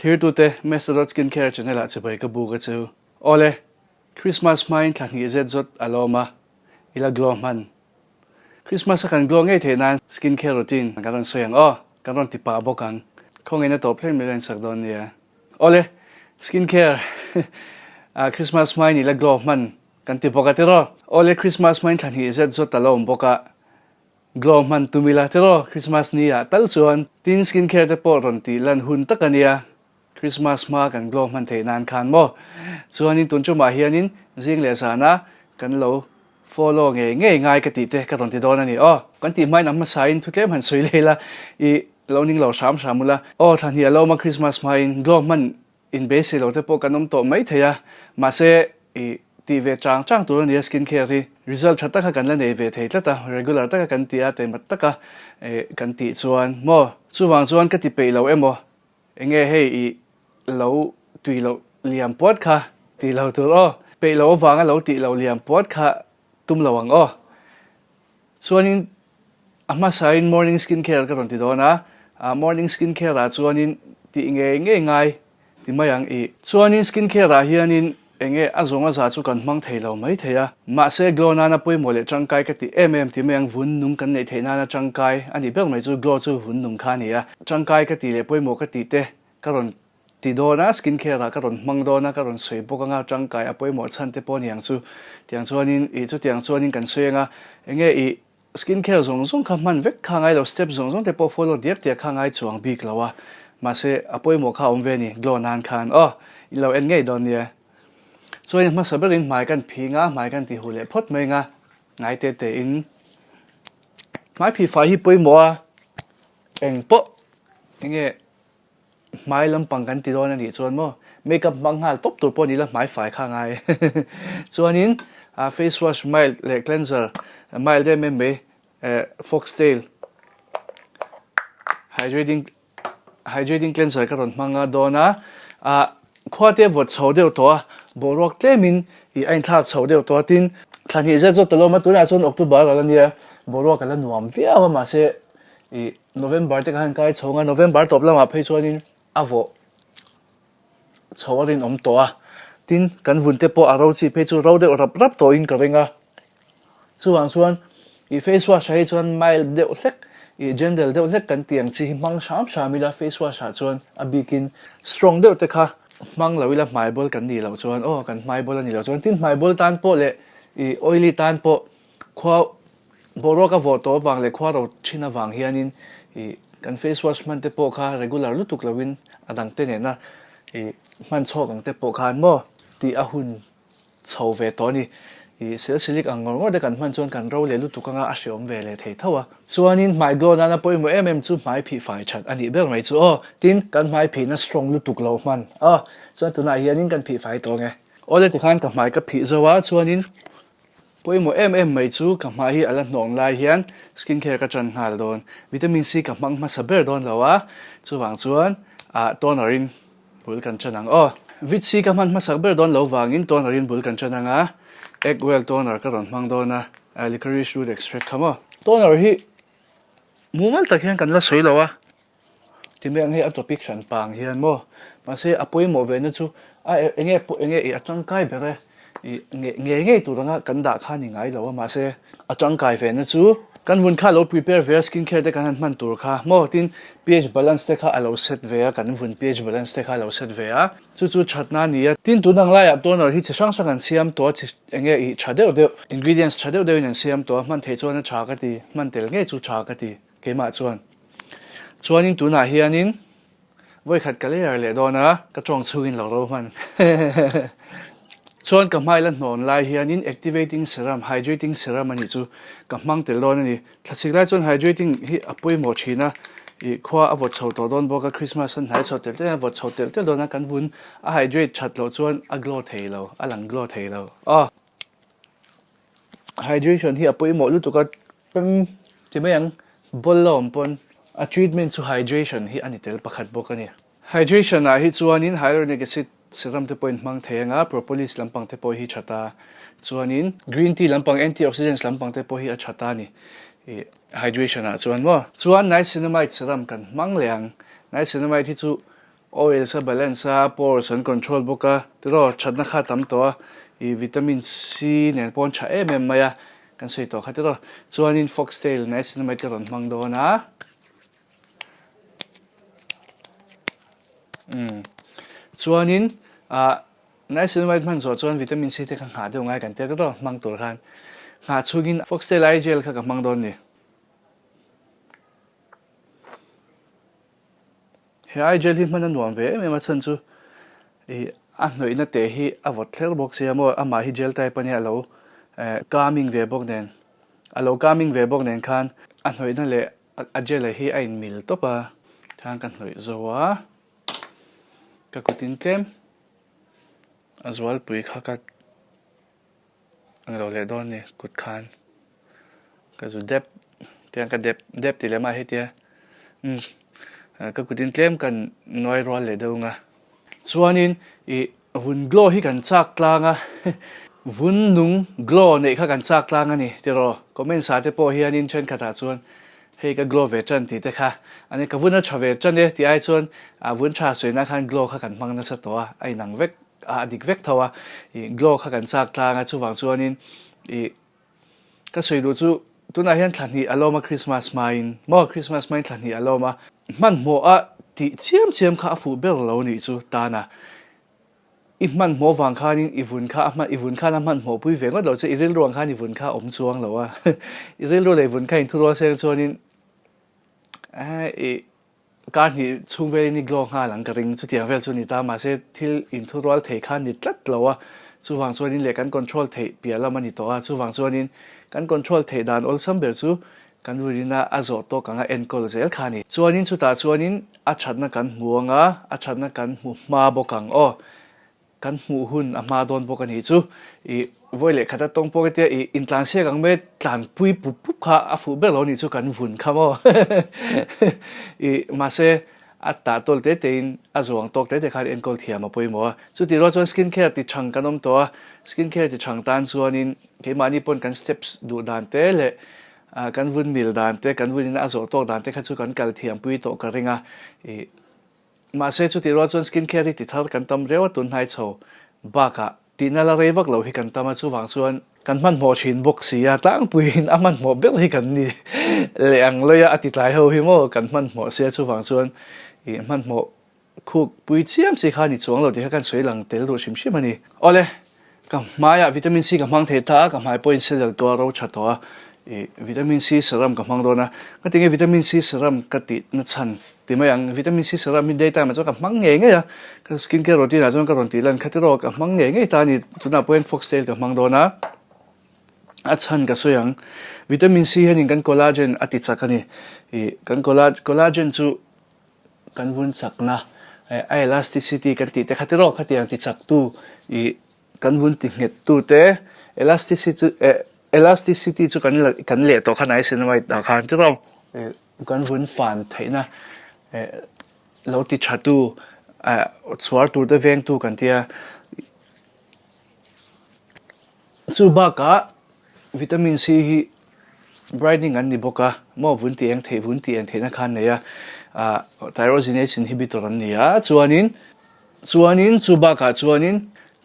Thirtute Mestadot Skin Care channel ah chibai ka buk a chu. Awle, Christmas hmain thla hnih zet zawt a lawm a, i la glow hman. Christmas a kan glow ngei theih nan skin care routine kan rawn sawi ang aw, kan rawn ti pah bawk ang. Khawngaihna tawp hleng mai lo insak dawn nia. Awle, skin care ah Christmas hmain i la glow hman kan ti bawk a tiraw? Awle, Christmas hmain thla hnih zet zawt a lawm bawk a, Glow hman tum ila tiraw Christmas ni ah tal chuan tin skin care te pawh rawn tih lan hun tak a nia Christmas hma kan glow hman theih nan khan maw chuanin tun tumah hianin zing leh zana kan lo follow ngei ngei ngai ka tih te ka rawn ti dawn a ni aw kan tih hmain a hmasain thu tlem han sawi leh ila i lo ning lo hram hram ula aw thla hnih a lo awm a Christmas hmain glow hman Inbeisei lo te pawh kan awm tawh mai thei a, mahse i tih ve chang chang tur a nia skin care hi. Result tha taka kan la nei ve thei tlat a, regular taka kan tih a, taima taka kan tih chuan maw? Chuvang chuan ka ti peih lo emaw, enge hei i lo tui loh liam puat kha tih lo tur aw, peih loh avanga lo tih loh liam puat kha tum lo ang aw. Chuanin a hmasain morning skin care ka rawn ti dawn a, ah morning skin care ah chuanin tih ngei ngei ngai ti mai ang i. Chuanin skin care ah hianin enge a zawng a za chu kan hmang thei lo mai thei a, mahse glow nana pawimawh leh tangkai ka ti em em ti mai ang vun nung kan neih theih nana tangkai a nih ber mai chu glow chu vun nung kha a ni a, tangkai ka tih leh pawimawh ka tih te ka rawn Ti dawn a, skin care ah ka rawn hmang dawn a, ka rawn sawi bawk anga tangkai a pawimawh chhan te pawh aniang chu. Tiang chuanin ih chutiang chuanin kan sawi anga enge ih skin care zawng zawng kha hman vek kha ngai lo, step zawng zawng te pawh follow diak diak kha ngai chuang bik lo a, mahse a pawimawh kha a awm ve a ni glow nan khan aw i lo en ngei dawn nia. Chuanin hmasa berin hmai kan phing a, hmai kan ti huh leh phawt mai anga ngai te te in hmai phih fai hi pawimawh a, eng pawh enge Hmai lampang kan ti dawn a nih chuan maw makeup hmang nghal tawp tur pawh ni la hmai fai kha ngai. Chuanin face wash mild leh cleanser mild em em mai foxtail hydrating hydrating cleanser ka rawn hmang a dawn a ah khua te vawt chho deuh tawh a boruak tlemin ih a inthlak chho deuh tawh a tin thla hnih zet zawt ta lo a tunah chuan October a la nia boruak a la nuam viau a mahse Ih November te khan kai chho nga November tawp lamah phei chuanin a vawh chho a rinawm tawh a, tin kan vun te pawh a ro chi phei chu ro deuh rap rap tawhin ka ring a, chuvang chuan ih face wash ah hi chuan mild deuh hlek ih gentle deuh hlek kan tih ang chi hi hmang hram hram ila face wash ah chuan a bikin strong deuh te kha hmang lo ila hmai bawl kan nih loh chuan aw kan hmai bawl a nih loh chuan tin hmai bawl tan pawh leh ih oily tan pawh khua Boruak a vawh tawh avang leh khua ro thin avang hianin ih kan face wash hman te pawh kha regular lutuk loin a dang te nena ih hman chhuak ang te pawh khan maw tih a hun chho ve tawh a ni. Ih sel silik ang ngawr ngawr te kan hman chuan kan ro leh lutuk anga a hreawm ve leh thei tho a. Chuanin hmai glow nana pawimawh em em chu hmai phih fai that a nih ber mai chu aw. Tin, kan hmai phihna strong lutuk lo hman aw. Chuan tunah hianin kan phih fai tawh ang e. Awle tikhan ka hmai ka phih zo a chuanin Pawimawh em em mai chu ka hma hi a la hnawng lai hian skin care ka tan nghal dawn. Vitamin C ka hmang hmasa ber dawn lo a, chuvang chuan ah toner in bul kan tan ang aw. Vit C ka hman hmasak ber dawn lo vangin toner in bul kan tan ang a, egg well toner ka rawn hmang dawn a, licorice root extract kha maw. Toner hi mumal tak hian kan la sawi lo a. Ti mai ang hei a topic hran pang hian maw mahse a pawimawh ve na chu a enge pawh enge ih a tangkai ber e ih nge ngei ngei tur anga kan dah kha ni ngai lo a mahse a tangkai ve na chu kan vun kha alo prepare ve a skin care te kan han hman tur kha maw tin pH balance te kha alo set ve a kan vun pH balance te kha alo set ve a chu chu thatna a ni a tin tun ang laiah toner hi chi hrang hrang an siam tawh a chi enge ih tha deuh deuh ingredients tha deuh deuh in an siam tawh a hman theih chuan a tha ka ti hman tel ngei chu tha ka ti. Keimah chuan, Chuanin tunah hianin vawikhat ka layer leh dawn a, ka tawng chhungin lo ro hman. Chuan ka hmai la hnawn lai hianin activating serum, hydrating serum a nih chu ka hmang tel dawn a ni. Thlasik lai chuan hydrating hi a pawimawh thin a, ih khua a vawt chho tawh dawn bawk a, Christmas a hnai chho tel tel a vawt chho tel tel dawn a, kan vun a hydrate that loh chuan a glow thei lo, a lang glow thei lo. Aw. Hydration hi a pawimawh lutuk a, peng ti mai ang, ball la awm pawn a treatment chu hydration hi a ni tel pakhat bawk a ni. Hydration ah hi chuanin hyaluronic acid serum te pawhin hmang thei anga, propolis lampang te pawh hi tha ta, chuanin green tea lampang antioxidants lampang te pawh hi a tha ta a ni ih hydration ah chuan maw. Chuan niacinamide serum kan hmang leh ang, niacinamide hi chu. Oils a balance a, pores an control bawk a, tiraw thatna kha a tam tawh a, ih vitamin C nen pawh an tha em em mai a, kan sawi tawh kha tiraw. Chuanin foxtail niacinamide ka rawn hmang dawn a. Umm chuanin ah niacinamide hman zawh chuan vitamin C te kha nghah deuh ngai kan tia tiraw hmang tur khan nghah chhungin foxtail eye gel kha ka hmang dawn ni. He eye gel hi hman a nuam ve em em a chhan chu ih a hnawihna teh hi a vawt thler bawk sia maw amah hi gel type a nia a lo eh calming ve bawk nen a lo calming ve bawk nen khan a hnawihna leh a gel hi a inmil tawp a khan ka hnawih zo a ka kutin tlem a zualpui kha ka Ang lo leh dawn ni kut khan ka zu dep tiang ka dep dep tih leh mah hetia umm ka kutin tlem kan nuai rual leh deuh anga chuanin ih vun glow hi kan chak tlang a vun nung glow neih kha kan chak tlang a ni tiraw comments ah te pawh hianin thenkhatah chuan hei ka glow ve tan tih te kha ani ka vun a tha ve tan e tih ai chuan a vun tha sawi khan glow kha kan hmang nasa tawh a a inang vek. a dik vek tho a, ih glow kha kan chak tlang a chuvang chuanin ih ka sawi duh chu tunah hian thla hnih a lawm a Christmas hmain maw Christmas hmain thla hnih a lawm a hmanhmawh a tih chiam chiam kha a fuh ber lo nih chu tana i hmanhmawh vang khanin i vun kha a hman i vun khan a hmanhmawh pui ve ngawt lo che i rilru ang khan i vun kha a awm chuang lo a i rilru leh i vun kha inthurual seng chuanin ih Kar hnih chhung velin i glow nghal ang ka ring, chutiang vel chu ni ta, mahse thil inthurual thei kha ni tlat lo a, chuvang chuanin leh kan control theih piah lam a ni tawh a, chuvang chuanin kan control theih dan awlsam ber chu kan vurina a zawh tawk anga enkawl zel kha a ni. Chuanin chutah chuanin a thatna kan hmu anga, a thatna kan hmu hma bawk ang aw. Kan hmuh hun a hma dawn bawk a nih chu. I vawi leh khata tawng pawh hetia i intlan siak ang mai tlanpui pup pup kha a fuh ber lo a nih chu kan vun kha maw. I mahse a tah tawl te te in a zuang tawk te te khan enkawl thiam a pawimawh a. Chutih rual chuan skin care ti thang kan awm tawh a, skin care ti thang tan chuanin keimahni pawn kan steps duh dan te leh kan vun mil dan te kan vun in a zawh tawk dan te kha chu kan kal thiam pui tawh ka ring a. I Mahse chutih rual chuan skin care hi ti thar kan tam reuh a tun hnai chho bakah tihna la rei vak lo hi kan tam a chuvang chuan kan hmanhmawh thin bawk si a tlangpuiin a hmanhmawh ber hi kan ni leh ang lawia a ti tlai ho hi maw kan hmanhmawh sia chuvang chuan ih hmanhmawh khuk pui chiam chi kha ni chuang lo tih kha kan sawi lang tel duh hrim hrim a ni. Awle. Ka hmaiah vitamin C ka hmang thei ta a, ka hmai pawhin cell tuar ro tha tawh a, ih vitamin C serum ka hmang dawn a, ka ti nge vitamin C serum ka tih na chhan ti mai ang, vitamin C serum hi day time ah chuan ka hmang ngei ngei a, ka skin care routine ah chuan ka rawn tih lan kha tiraw ka hmang ngei ngei ta a ni, tunah pawh hian foxtail ka hmang dawn a, a chhan ka sawi ang, vitamin C hianin kan collagen a ti chak a ni, ih kan collagen chu. Kan vun chakna a elasticity kan tih te kha tiraw khatiang ti chaktu ih kan vun ti nghet tu te elasticity elasticity chu kan kan leh tawh kha niacinamide ah khan tiraw kan vun fan theihna lo ti tha tu chhuar tur te veng tu kan tia. Chu bakah vitamin C hi brightening an ni bawk a, maw vun tih eng theih vun tih eng theihna kha an nei a, ah tyrosinase inhibitor an ni a, chuanin chuanin chu bakah chuanin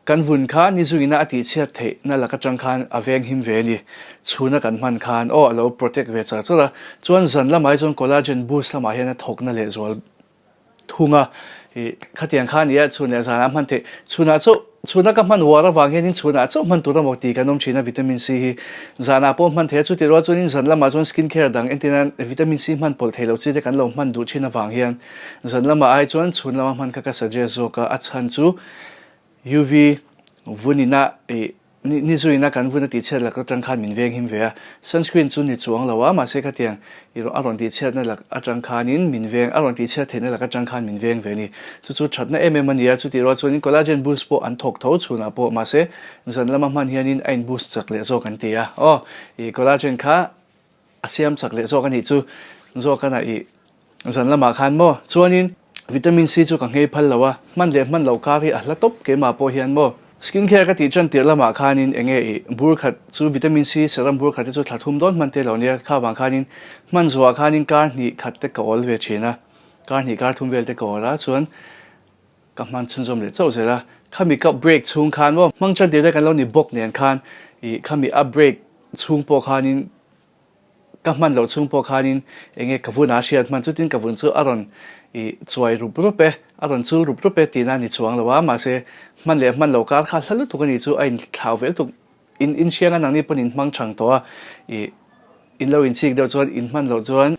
kan vun kha ni zungina a tihchhiat theihna lak atang khan a veng him ve a ni, chhuna kan hman khan aw a lo protect ve char char a, chuan zan lamah hi chuan collagen boost lamah hian a thawkna lehzual thung a, ih khatiang kha a ni a, chhun leh zanah hman theih, chhunah chauh, chhuna ka hman uar avang hianin chhunah chauh hman tur emaw tih kan awm thin a vitamin C hi zanah pawh hman theih a, chutih rual chuanin zan lamah chuan skin care dang entir nan vitamin C hman pawlh theih loh chi te kan lo hman duh thin avang hian zan lamah ai chuan chhun lama hman kha ka suggest zawk a, a chhan chu UV vunina ih Ni zuina kan vun a tihchhiat lak atang khan min veng him ve a, sunscreen chu ni chuang lo a, mahse khatiang i a rawn tihchhiatna lak atang khanin min veng, a rawn tihchhiat theihna lak atang khan min veng ve a ni. Chu chu thatna em em a ni a, chutih rual chuanin collagen boost pawh an thawk tho chhunah pawh, mahse zan lama hman hianin a in boost chak leh zawk an ti a, aw i collagen kha A siam chak leh zawk a nih chu zawk a na i zan lamah khan maw? Chuanin vitamin C chu ka nghei phal lo a, hman leh hman loh kar hi a hla tawp keimah pawh hian maw? Skin care ka tih tan tirh lamah khanin enge i bur khat chu vitamin C serum bur khat te chu thla thum dawn hman te lo nia, kha vang khanin hman zuah khanin kar hnih khat te ka awl ve thin a, kar hnih kar thum vel te ka awl a, chuan. Ka hman chhunzawm leh chauh zel a, khami ka break chhung khan maw hmang tan tir te kan lo ni bawk nen khan ih khami a break chhung pawh khanin ka hman loh chhung pawh khanin eng nge ka vun a hriat hman chutin ka vun chu a rawn ih chuai rup rup e, a rawn chul rup rup e tihna a ni chuang lo a, mahse hman leh hman lo kar kha hla lutuk a ni chu a inthlau vel tuk in inhriang a nangni pawn in hmang thang tawh a ih in lo inchik deuh chuan in hman loh chuan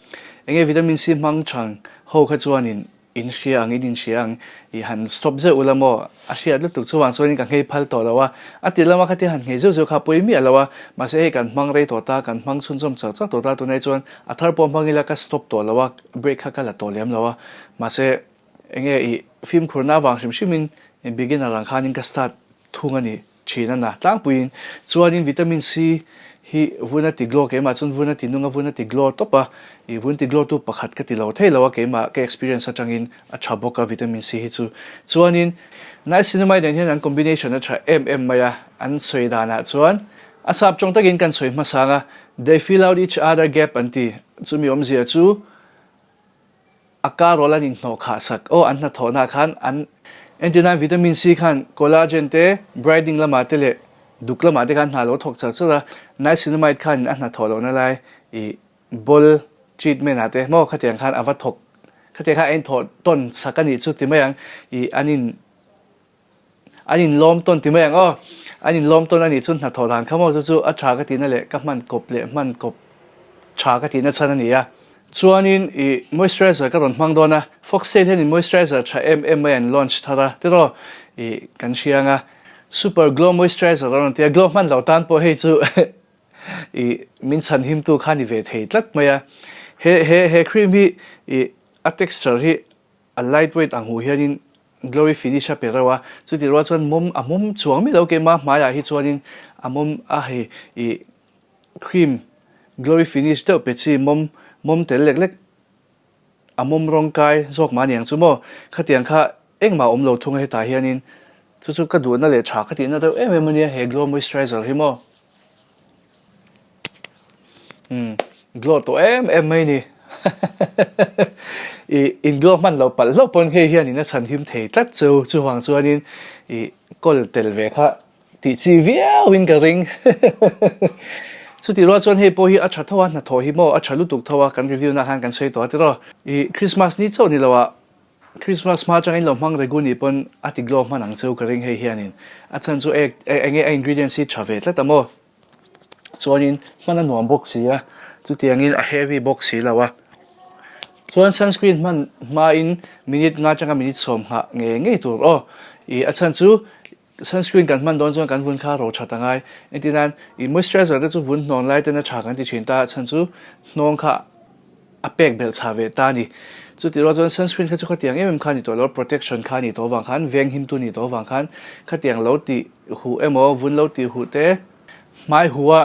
eng nge vitamin C hmang thang ho kha chuanin In hria ang, in inhria ang, i han stop zeuh ula maw? A hriat lutuk chuvang chuanin ka nghei phal tawh lo a, a ti lama khatia han nghei zeuh zeuh kha a pawi miah lo a, mahse hei kan hmang rei tawh ta, kan hmang chhunzawm chak chak tawh ta, tunah chuan a thar pawh hmang ila ka stop tawh lo a, break kha ka la tawh lem lo a, mahse enge i fimkhurna avang hrim hrimin beginner ang khanin ka start thung a ni. Thin a na tlangpuiin chuanin vitamin C hi vun a ti glow keimah chuan vun a ti nung a vun a ti glow tawp a, ih vun ti glow tu pakhat ka ti lo thei lo a keimah ka experience atangin a tha bawk a vitamin C hi chu. Chuanin niacinamide nen hian an combination a tha em em mai a, an sawi danah chuan a sap tawng takin kan sawi hmasang a they fill out each other gap an ti, chumi awmzia chu A karawl an inhnawh khah sak aw an hnathawhna khan an entirnan vitamin C khan collagen te brightening lamah te leh duk lamah te khan hna lo thawk char char a, niacinamide khanin a hnathawh lohna lai ih ball treatment ah te maw khatiang khan a va thawk khatiang khan a inthawh tawn sak a nih chu ti mai ang ih an in An inlawm tawn ti mai ang aw. An inlawm tawn a nih chuan hnathawh dan kha maw chu chu a tha ka tihna leh ka hman kawp leh hman kawp tha ka tihna chhan a ni a. Chuanin ih moisturizer ka rawn hmang dawn a, Foxtail hianin moisturizer tha em em mai an launch thar a tiraw ih kan hria ang a. Super glow moisturizer a rawn ti a, glow hman loh tan pawh hei chu ih min chhan himtu kha a ni ve thei tlat mai a. He he he cream hi ih a texture hi A light weight ang huh hianin glowy finish a pe reuh a, chutih rual chuan mawm a mawm chuang miah lo keimah hmaiah hi chuanin a mawm a hei ih cream glowy finish deuh pe chi mawm mawm tel lek lek a mawm rawng kai zawk mah aniang chu maw khatiang kha engmah a awm lo thung a hetah hianin chu chu ka duhna leh tha ka tihna deuh em em ania he glow moisturizer hi maw. Umm glow tawh em em mai ni ih in glow hman loh palh hlauh pawn hei hian in a chhan him thei tlat chu chuvang chuanin ih kawl tel ve kha tih chi viau in ka ring chutih rual chuan hei pawh hi a tha tho a hnathawh hi maw a tha lutuk tho a kan review na khan kan sawi tawh a tiraw ih Christmas ni chauh ni lo ah Christmas hma atangin lo hmang regu nih pawn a ti glow hman ang cheu ka ring hei hianin a chhan chu ek enge a ingredients hi tha ve tlat a maw. Chuanin hman a nuam bawk si a, chutiangin a heavy bawk si lo a. Chuan sunscreen hman hmain minute nga atanga minute sawm nghah ngei ngei tur aw. Ih a chhan chu sunscreen kan hman dawn chuan kan vun kha ro that a ngai. Engtin nan ih moisturizer te chu vun hnawn lai ten a tha kan ti thin ta a chhan chu hnawng kha a pek belh chha ve ta a ni. Chutih rual chuan sunscreen kha chu khatiang em em kha a ni tawh lo, protection kha a ni tawh avang khan, veng himtu ni tawh avang khan khatiang lo tih huh emaw vun lo tih huh te hmai huh a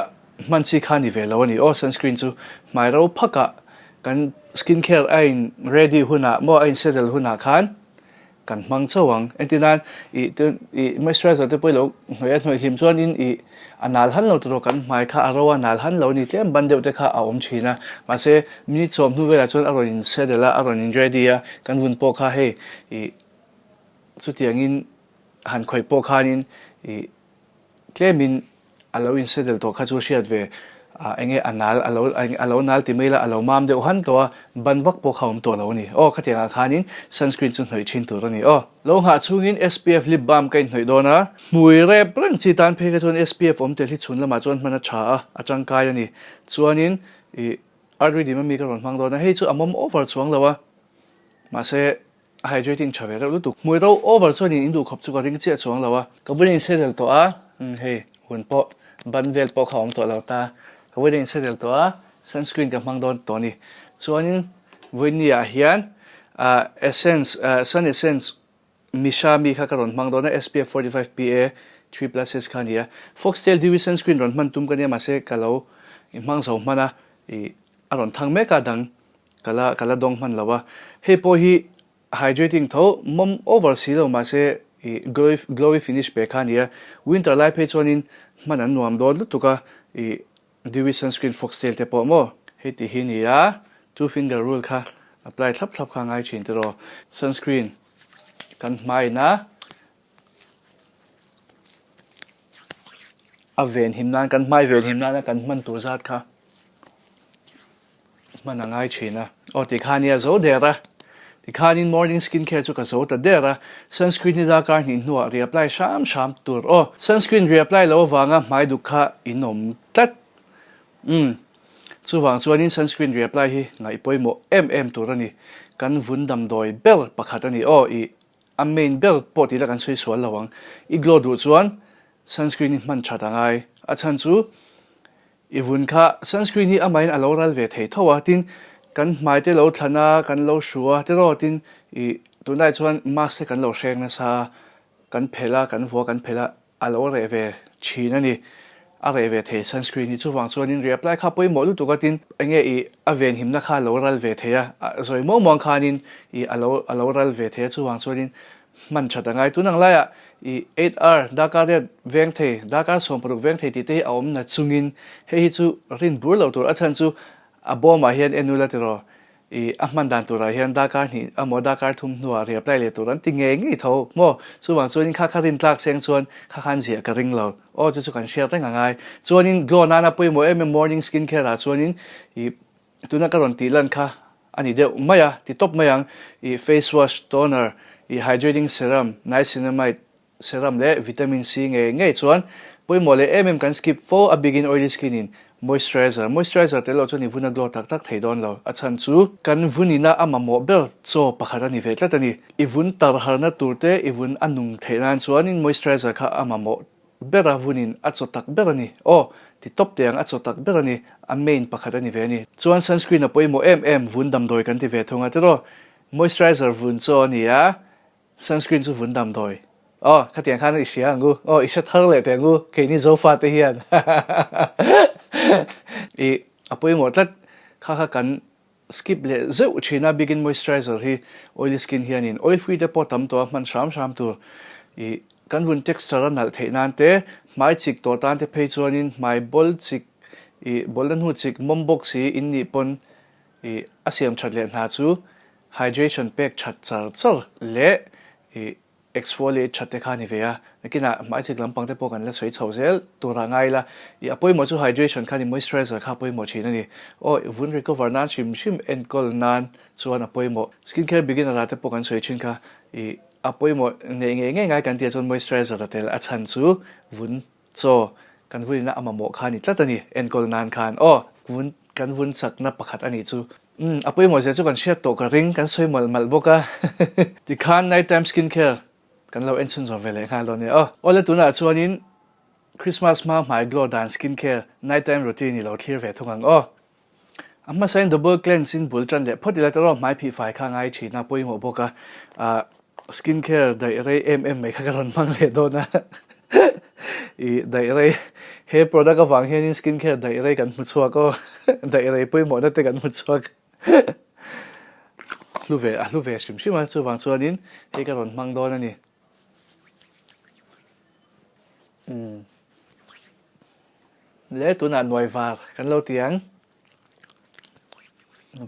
hman chi kha a ni ve lo a ni aw. Sunscreen chu hmai ro phakah kan skin care a in ready hunah maw a in settle hunah khan Kan hmang chauh ang. Entir nan ih te ih moisturizer te pawh i lo hnawih a hnawih hlim chuan in ih a nal han lo tawh kan hmai kha a ro a nal han lo ni tlem ban deuh te kha a awm thin a. Mahse minute sawm hnu velah chuan a rawn in settle a a rawn in ready a kan vun pawh kha hei ih chutiangin han khawih pawh khanin ih Tlemin a lo insettle tawh kha chu hriat ve a enge a nal a lo a lo nal ti mai la a lo mam deuh han tawh a, ban vak pawh kha awm tawh lo a ni. Aw khatiang ah khanin sunscreen chu hnawih thin tur a ni aw. Lo nghah chhungin SPF lip balm ka inhnawih dawn a, hmui rep reng chi tan phei kha chuan SPF awm tel hi chhun lamah chuan hman a tha a, a tangkai a ni. Chuanin ih Artery dim ami ka rawn hmang dawn a, hei chu a mawm over chuang lo a, mahse A hydrating tha ve reuh lutuk. Hmui ro over chuan in induh khawp chu ka ring chiah chuang lo a. Ka vawiin insettle tawh a, umm hei hun pawh ban vel pawh kha a awm tawh lo ta. Ka vawiin insettle tawh a, sunscreen ka hmang dawn tawh a ni. Chuanin vawiin ni ah hian ah essence ah sun essence Misha mi kha ka rawn hmang dawn a, SPF 45 PA 3+S kha a ni a. Foxtail dewy sunscreen rawn hman tum ka nia mahse ka lo hmang zo hman a, ih a rawn thang mek a dang. Ka la ka la dawng hman lo a, hei pawh hi hydrating tho mawm over si lo mahse ih glowy glowy finish pe kha a ni a, winter lai phei chuanin hman an nuam dawn lutuk a, ih dewy sunscreen foxtail te pawh maw hei tih hi ni a, two finger rule kha apply thlap thlap kha a ngai thin tiraw sunscreen. kan hmaina a venhim nan kan hmai venhim nana kan hman tur zat kha hman a ngai thin a. Aw tikhan i a zo der a, tikhanin morning skin care chu ka zo ta der a, sunscreen hi darkar hnih hnuah reapply hram hram tur aw. Sunscreen reapply lo avanga hmai duk kha in awm tlat. Umm chuvang chuanin sunscreen reapply hi ngaih pawimawh em em tur a ni. Kan vun damdawi ber pakhat a ni aw i a main ber pawh tih la kan sawi sual lo ang. I glow duh chuan sunscreen hi hman that a ngai. A chhan chu I vun kha sunscreen hi amahin a lo ral ve thei tho a, tin kan hmai te lo thlan a, kan lo hru a tiraw tin i tunlai chuan mask te kan lo hreng nasa a, kan phelh a, kan vua kan phelh a, a lo reh ve thin a ni, a reh ve thei sunscreen hi chuvang chuanin reapply kha pawimawh lutuk a tin enge i a venhimna kha a lo ral ve thei a, zawi muang muang khanin i a lo a lo ral ve thei a chuvang chuanin Hman that a ngai. Tun ang laiah i 8R, darkar riat veng thei, darkar 16 veng thei tih te hi a awm na chungin hei hi chu rin bur lo tur. A chhan chu a bawmah hian en ula tiraw i a hman dan turah hian darkar hnih emaw darkar thum hnuah reapply leh tur an ti ngei ngei tho maw? Chuvang chuanin kha kha rin tlak seng chuan kha khan ziah ka ring lo. Aw chu chu kan hriat reng a ngai. Chuanin glow nana pawimawh em em morning skin care ah chuanin i Tuna ka rawn tih lan kha a ni deuh mai a, ti tawp mai ang. I face wash, toner, i hydrating serum, niacinamide serum leh vitamin C ngei ngei chuan pawimawh leh em em kan skip fo a bikin oily skin in moisturizer. Moisturizer tel loh chuan i vun a glow tak tak thei dawn lo. A chhan chu kan vun ina a mamawh ber chaw pakhat a ni ve tlat a ni. I vun tar harna tur te i vun a nung theih nan chuanin moisturizer kha a mamawh ber a vunin a chaw tak ber a ni. Aw, ti tawp teh ang, a chaw tak ber a ni. A main pakhat a ni ve a ni. Chuan sunscreen a pawimawh em em, vun damdawi kan ti ve thung a tiraw? Moisturizer vun chaw a ni a, sunscreen chu vun damdawi. Aw, khatiang khan i hria ang u. Aw, i hre thar leh teh ang u, keini Zofa te hian. I, a pawimawh tlat, kha kha kan Skip leh zeuh thin a bikin moisturizer hi oily skin hianin oil free te pawh tam tawh a hman hram hram tur i kan vun texture a nalh theih nan te hmai chik tawh tan te phei chuanin hmai bawl chik i bawlna hnu chik mawm bawk si in nih pawn i a siam that leh hna chu hydration pek that char char leh i Exfoliate tha te kha a ni ve a, nakinah hmai chik lampang te pawh kan la sawi chho zel turah ngai ila, i a pawimawh chu hydration kha a ni, moisturizer kha a pawimawh thin a ni. Aw, vun recover nan hrim hrim enkawl nan chuan a pawimawh. Skin care beginner ah te pawh kan sawi thin kha, i a pawimawh neih ngei ngei ngai kan tih ah chuan moisturizer a tel a chhan chu vun chaw kan vun ina a mamawh kha a ni tlat a ni, enkawl nan khan. Aw, vun kan vun chakna pakhat a nih chu. Umm, a pawimawh zia chu kan hriat tawh ka ring, kan sawi malh malh bawk a. Tikhan night time skin care kan lo en chhun zawm ve leh nghal dawn nia aw. Awle tunah chuanin Christmas hma hmai glow dan skin care night time routine i lo thlir ve thung ang aw. A hmasain double cleanse in bul tan leh phawt ila tawrh hmai phih fai kha ngai thin a pawimawh bawk a. Ah skin care daih rei em em mai kha ka rawn hmang leh dawn a. I daih rei he product avang hianin skin care daih rei kan hmu chhuak aw daih rei pawimawhna te kan hmu chhuak hlu ve a hlu ve hrim hrim a chuvang chuanin hei ka rawn hmang dawn a ni umm le tunah nuai var kan lo ti ang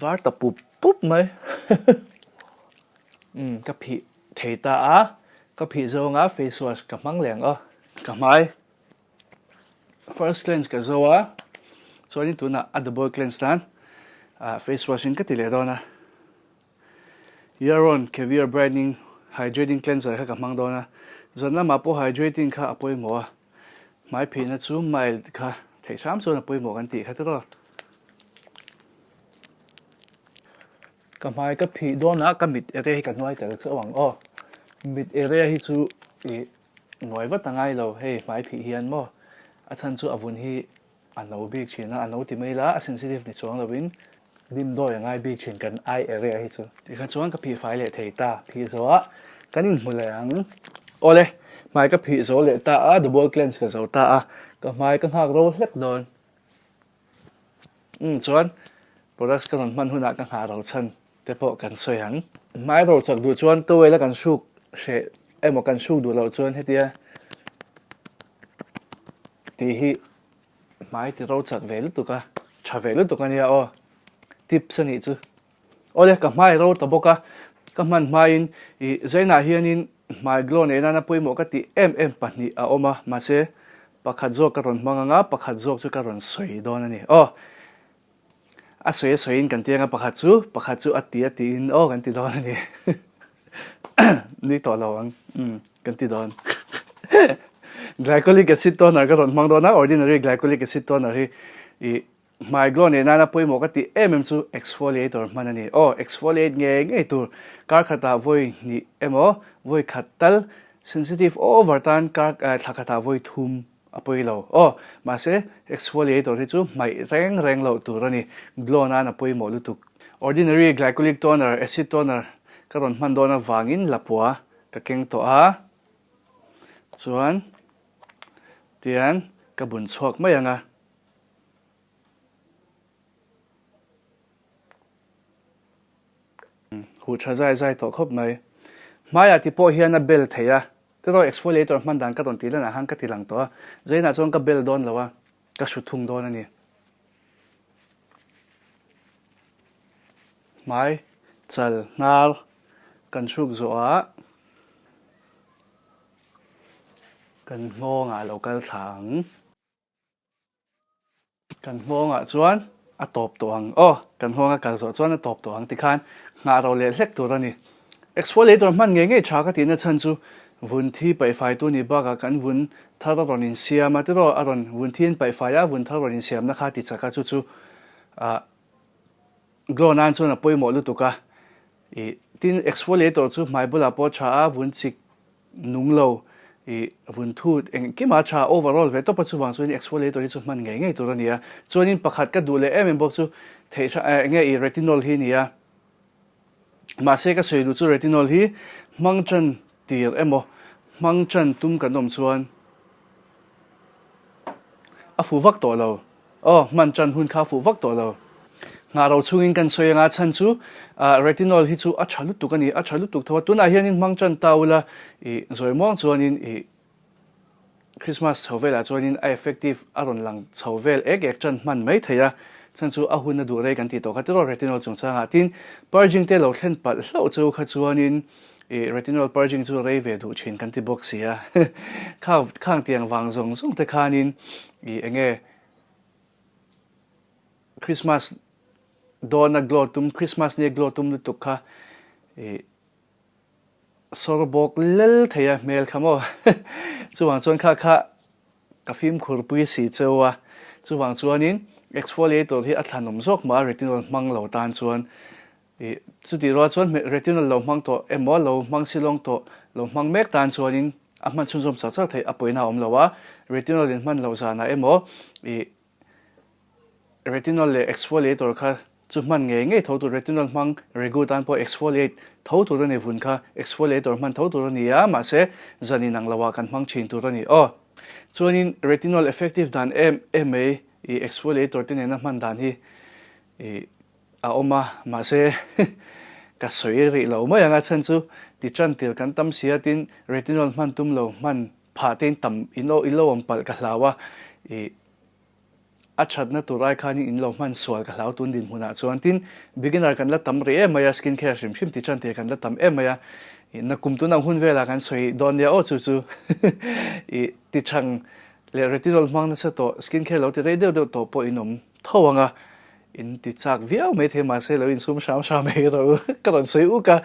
var ta pup pup mai umm ka phih Thei ta a, ka phih zawnga face wash ka hmang leh ang aw. Ka hmai first cleanse ka zo a, chuanin tunah a double cleanse nan face wash in ka ti leh dawn a. Yaron Caviar Brightening Hydrating Cleanser kha ka hmang dawn a, zan lamah pawh hydrating kha a pawimawh a, hmai phihna chu mild kha theih hram chuan a pawimawh kan tih kha tiraw. Ka hmai ka phih dawn a, ka mit area hi ka hnuai tel chauh ang aw. Mit area hi chu ih hnuai vat a ngai lo hei hmai phih hian maw. A chhan chu a vun hi a no bik thin a, a no ti mai la a sensitive ni chuang lovin dim dawi a ngai bik thin kan eye area hi chu. Tikha chuan ka phih fai leh thei ta, phih zawh ah kan inhmu leh ang. Awle, hmai ka phih zo leh ta a, double cleanse ka zo ta a, ka hmai ka nghak ro hlek dawn. Umm chuan products ka rawn hman hunah ka nghah ro chhan te pawh kan sawi ang. Hmai ro chak duh chuan towel a kan hruk hreh emaw kan hruk duh loh chuan hetia tih hi hmai ti ro chak ve lutuk a, tha ve lutuk a nia aw. Tips a nih chu. Awle ka hmai ro ta bawk a. Ka hman hmain i zainah hianin hmai glow neih nana pawimawh ka tih em em pahnih a awm a, mahse pakhat zawk ka rawn hmang anga pakhat zawk chu ka rawn sawi dawn a ni. Aw, a sawi a sawiin kan ti anga pakhat chu pakhat chu a ti a tiin aw kan ti dawn a ni. Nui tawh lo ang, umm kan ti dawn. Glycolic acid toner ka rawn hmang dawn a, ordinary glycolic acid toner hi i Hmai glow neih nana pawimawh ka tih em em chu exfoliator hman a ni. Aw, exfoliate ngei ngei tur. Kar khatah vawi hnih emaw, vawi khat tal, sensitive over tan kar thla khatah vawi thum a pawi lo. Aw, mahse exfoliator hi chu hmaih reng reng loh tur a ni. Glow nan a pawimawh lutuk. Ordinary glycolic toner, acid toner ka rawn hman dawn avangin lapua ka keng tawh a, chuan tian ka bun chhuak mai ang a. Huh tha zai zai tawh khawp mai. Hmaiah ti pawh hian a bel thei a, tiraw exfoliator hman dan ka rawn tih lanah khan ka ti lang tawh a, zainah chuan ka bel dawn lo a, ka hru thung dawn a ni. Hmai, chal, hnar kan hruk zawhah kan nghawngah a lo kal thla ang. Kan nghawngah chuan a tawp tawh ang. Aw, kan nghawnga kal zawh chuan a tawp tawh ang tikhan nghah ro leh hlek tur a ni. Exfoliator hman ngei ngei tha ka tihna chhan chu vun thi paihfaitu ni bakah kan vun thar a rawn insiam a, tiraw a rawn vun thi in paihfai a, vun thar rawn insiamna kha ti chak a, chu chu ah glow nan chuan a pawimawh lutuk a. Ih, tin exfoliator chu hmai bulah pawh tha a, vun chik Nung lo i vun thut engkimah a tha overall ve tawp a chuvang chuan exfoliator hi chu hman ngei ngei tur a ni a. Chuanin pakhat ka duh leh em em bawk chu theih hra eh enge i retinol hi a ni a. Mahse ka sawi duh chu retinol hi hmang tan tir emaw hmang tan tum kan awm chuan A fuh vak tawh lo. Aw, hman ṭan hun kha a fuh vak tawh lo. Nghah ro chungin kan sawi anga chhan chu retinol hi chu a ṭha lutuk a ni, a ṭha lutuk tho a. Tunah hianin hmang ṭan ta ula i zawi muang chuanin i Christmas chho velah chuanin a effective a rawn lang chho vel ek ek ṭan hman mai thei a. Chhan chu a hun a duh rei kan tih tawh kha tiraw retinol chungchangah. Tin, purging te lo thlen palh hlauh chu kha chuanin I retinol purging chu rei ve duh thin kan ti bawk si a. Kha khang tiang vang zawng zawng te khanin i enge Christmas dawna glow tum Christmas nia glow tum lutuk kha i sawr bawk lel thei a hmel kha maw. Chuvang chuan kha kha ka fimkhur pui si cheu a. Chuvang chuanin exfoliator hi a thlanawm zawk mah a retinol hmang lo tan chuan I chutih rual chuan retinol lo hmang tawh emaw, lo hmang silawng tawh, lo hmang mek tan chuanin a hman chhunzawm chak chak theih a pawina a awm lo a. Retinol in hman loh zanah emaw i retinol leh exfoliator kha chu hman ngei ngei tho tur, retinol hmang regu tan pawh exfoliate tho tur a ni, vun kha exfoliator hman tho tur a ni a, mahse zan inang loah kan hmang thin tur a ni aw. Chuanin retinol effective dan em em mai i exfoliator te nena hman dan hi i A awm a, mahse ka sawi rih lo mai ang a chhan chu ti tan tir kan tam si a tin retinol hman tum lo hman phah te in tam in aw in lo awm palh ka hlau a, ih a thatna tur ai khanin in lo hman sual ka hlau tun dinhmunah chuan tin beginner kan la tam rih em mai a skin care hrim hrim ti tan tir kan la tam em mai a, ih nakum tun ang hun velah kan sawi dawn nia aw chu chu ih ti chhang leh retinol hmang nasa tawh skin care lo ti rei deuh deuh tawh pawh in awm tho ang a. In ti chak viau mai thei mahse lo insum hram hram mai rawh u. Ka rawn sawi uk a,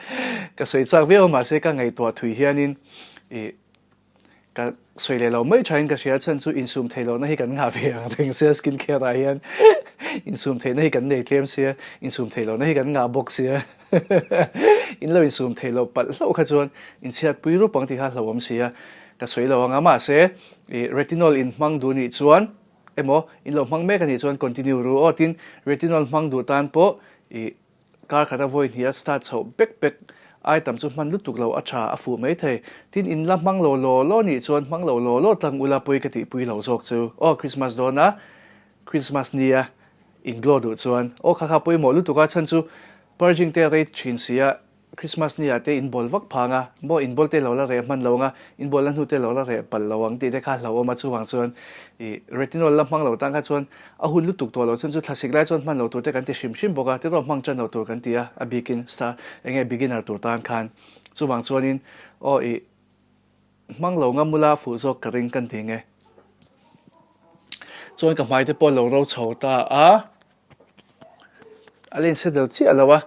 ka sawi chak viau a mahse ka ngaihtuah thui hianin ih ka sawi leh lo mai thain ka hria chhan chu insum theih lohna hi kan ngah ve ang reng sia skin care ah hian insum theihna hi kan nei tlem sia insum theih lohna hi kan ngah bawk sia in lo insum theih loh palh hlauh kha chuan inchhiatpui rup ang tih kha hlauhawm sia ka sawi lo ang a mahse ih retinol in hmang duh nih chuan Emaw, in lo hmang mek a nih chuan continue ru aw tin retinol hmang duh tan pawh i kar khata vawi hnih a start chhoh bek bek ai tam chu hman lutuk lo a tha a fuh mai thei. Tin in la hmang lo law law nih chuan hmang lo law law tlang ula pawi ka tihpui lo zawk chu aw Christmas dawn a Christmas ni a in glow duh chuan aw kha kha pawimawh lutuk a chhan chu purging te rei thin si a. Christmas ni ah te in bawl vak phang a, maw in bawl te lo la reh hman lo ang a, in bawl na hnu te lo la reh palh lo ang tih te kha hlauhawm a, chuvang chuan ih retinol la hmang lo tan kha chuan a hun lutuk tawh lo chuan chu thlasik lai chuan hman lo tur te kan ti hrim hrim bawk a, tiraw hmang tan lo tur kan ti a, a bikin star eng nge beginner tur tan khan chuvang chuanin aw ih hmang lo nga mula fuh zawk ka ring kan ti nge. Chuan ka hmai te pawh lo ro chho ta a. A lens hi del chiah lo a,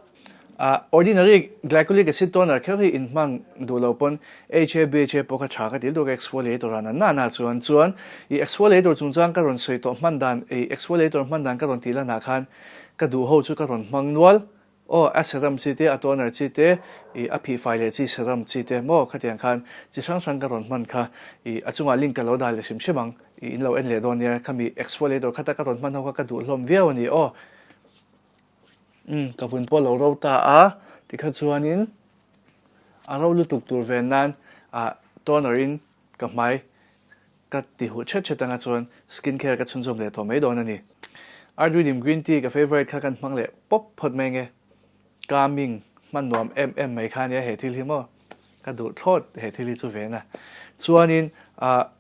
ah ordinary glycolic acid toner kher hi in hmang duh lo pawn HA BHA pawh kha tha ka ti lutuk a exfoliator ah na na chuan chuan ih exfoliator chungchang ka rawn sawi tawh hman dan ih exfoliator hman dan ka rawn tih lanah khan ka duh ho chu ka rawn hmang nual aw a serum chi te a toner chi te ih a phihfai leh chi serum chi te maw khatiang khan chi hrang hrang ka rawn hman kha ih a chungah link ka lo dah leh hrim hrim ang. I in lo en leh dawn nia, khami exfoliator khata ka rawn hman ho kha ka duh hlawm viau a ni aw. Umm, ka vun pawh lo ro ta a, tikha chuanin a ro lutuk tur ve nan ah toner in ka hmai ka ti huh thet thet anga chuan skin care ka chhunzawm leh tawh mai dawn a ni. Ardwinim green tea ka favourite kha kan hmang leh pawp phawt mai nge, calming hman nuam em em mai kha ania he thil hi maw, ka duh thlawt he thil hi chu ve na. Chuanin ah.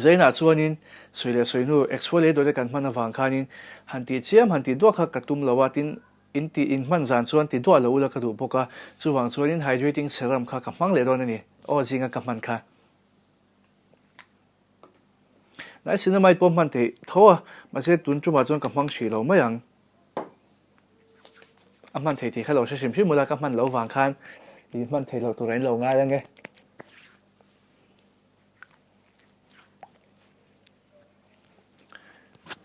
Zainah chuanin sawi leh sawi hnu exfoliator te kan hman avang khanin han tih chiam han tih duah kha ka tum lo a, tin in tih in hman zan chuan ti duah lo ula ka duh bawk a, chuvang chuanin hydrating serum kha ka hmang leh dawn a ni, aw zinga ka hman kha. Niacinamide pawh hman theih tho a, mahse tun tumah chuan ka hmang hrih lo mai ang. A hman thei tih kha lo hre hrim hrim ula ka hman loh vang khan i hman thei lo tur a in lo ngai ang e.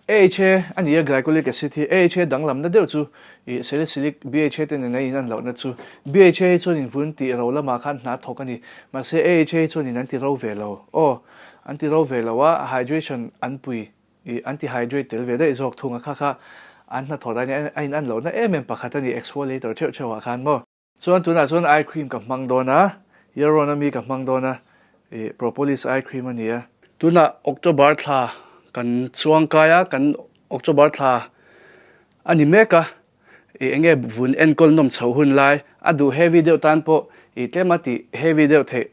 AHA a ni a, glycolic acid hi AHA danglamna deuh chu ih salicylic BHA te nen a in an lohna chu BHA hi chuan in vun tih ro lamah khan hna thawk a ni mahse AHA hi chuan in an ti ro ve lo aw an ti ro ve lo a hydration an pui ih an ti hydrate tel ve daih zawk thung a kha kha an hnathawh dan hi a in an lohna em em pakhat a ni exfoliator theuh theuh ah khan maw. Chuan tunah chuan eye cream ka hmang dawn a, Yaron ami ka hmang dawn a, ih propolis eye cream a ni a. Tunah October thla kan chuang kai a, kan October thla a ni mek a, ih enge vun enkawl nawm chhoh hun lai, a duh heavy deuh tan pawh ih tlem a tih heavy deuh theih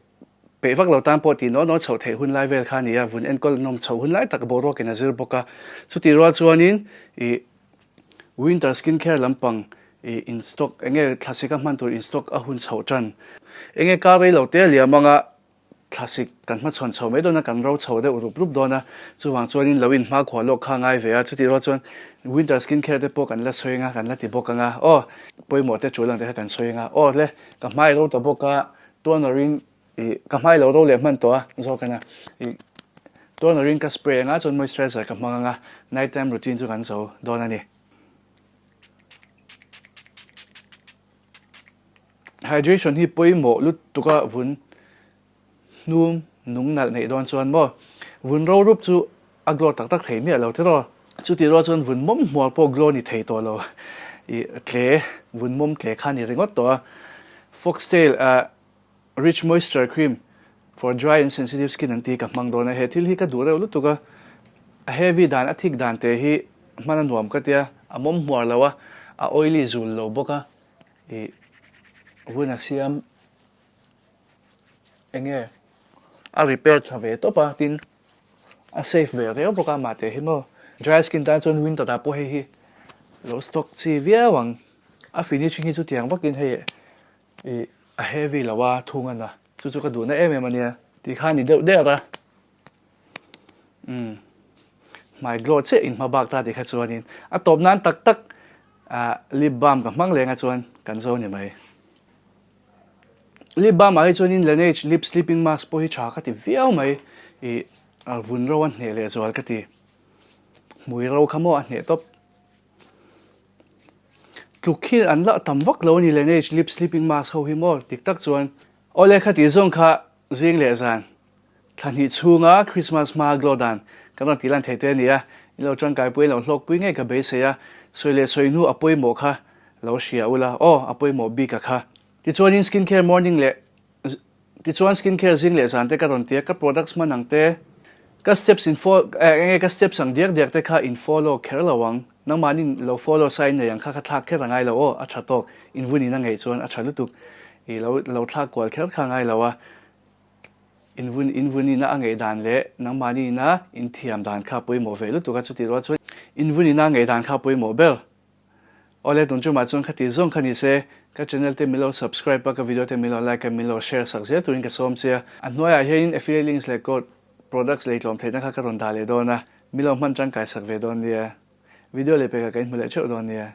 peih vak lo tan pawh tih naw naw chhoh theih hun lai vel kha a ni a, vun enkawl nawm chhoh hun lai tak boruakin a zir bawk a, chutih rual chuanin ih Winter skin care lampang i in stock enge thlasik a hman tur in stock a hun chhoh tan. Enge kar rei lo te a liam anga thlasik kan hmachhawn chho mai dawn a, kan ro chho deuh rup rup dawn a, chuvang chuanin lo in hmakhua lawk kha a ngai ve a, chutih rual chuan winter skin care te pawh kan la sawi anga kan la ti bawk anga aw pawimawh te tul ang te kha kan sawi anga aw le ka hmai ro ta bawk a toner in Ih, ka hmai lo ro leh hman tawh a, zawk ena. Ih, toner in ka spray anga chuan moisturizer ka hmang anga, night time routine chu kan zo dawn a ni. Hydration hi pawimawh lutuk a vun hnum nung nalh neih dawn chuan maw, vun ro rup chu a glow tak tak thei miah lo tiraw. Chutih rual chuan vun mawm hmual pawh glow ni thei tawh lo. Ih, tle, vun mawm tle kha ni ringawt tawh a. Foxtail, ah. Rich moisture cream for dry and sensitive skin an tih hi ka hmang dawn a, he thil hi ka duh reuh lutuk a, a heavy dan a thik dan te hi hman a nuam ka tia, a mawm hmuar lo a, a oily zul lo bawk a, ih vun a siam enge a repair tha ve tawp a, tin a safe ve riau bawk a mah te hi maw dry skin tan chuan winter ah pawh hei hi lo stock chi viau ang, a finishing hi chutiang vakin hei Ih, a heavy lo a, thung a na. Chu chu ka duhna em em a nia. Tih kha a ni deuh der a. Umm, hmai glow chiah in hma bak ta tih kha chuanin a tawp nan tak tak ah lip balm ka hmang leng a chuan kan zo ni mai. Lip balm ah hi chuanin Laneige lip sleeping mask pawh hi tha ka ti viau mai. Ih, vun ro a hneh leh zual ka ti. Hmui ro kha maw a hneh tawp. Tluk hi an la tam vak lo a ni Laneige lip sleeping mask ho hi maw dik tak chuan Awle kha tih zawng kha zing leh zan thla hnih chhunga Christmas hma glow dan kan rawn tih lan thei te a ni a, in lo tangkaipui in lo hlawkpui ngei ka beisei a, sawi leh sawi hnu a pawimawh kha lo hria ula aw a pawimawh bik a kha. Tichuanin skin care morning leh Tichuan skin care zing leh zan te ka rawn ti a, ka products hman ang te. Ka steps in fo eh enge ka steps ang diak diak te kha in follow kher lo ang, nangmahnin lo follow sa in nei ang kha kha thlak kher a ngai lo aw, a tha tawk, in vun in a ngeih chuan a tha lutuk, i lo lo thlak kual kher kha a ngai lo a, in vun in vun in a ngeih dan leh nangmahni in a in thiam dan kha pawimawh ve lutuk a, chutih rual chuan in vun in a ngeih dan kha pawimawh ber. Awle tun chumah chuan kha ti zawng kha ni se, ka channel te min lo subscribe a, ka video te min lo like a, min lo share sak zel turin ka sawm che a. A hnuaiah hianin affiliate links leh code products lei tlawm theihna kha ka rawn dah leh dawn a, min lo hman tangkai sak ve dawn nia. Video leh pekah ka inhmu leh theuh dawn nia.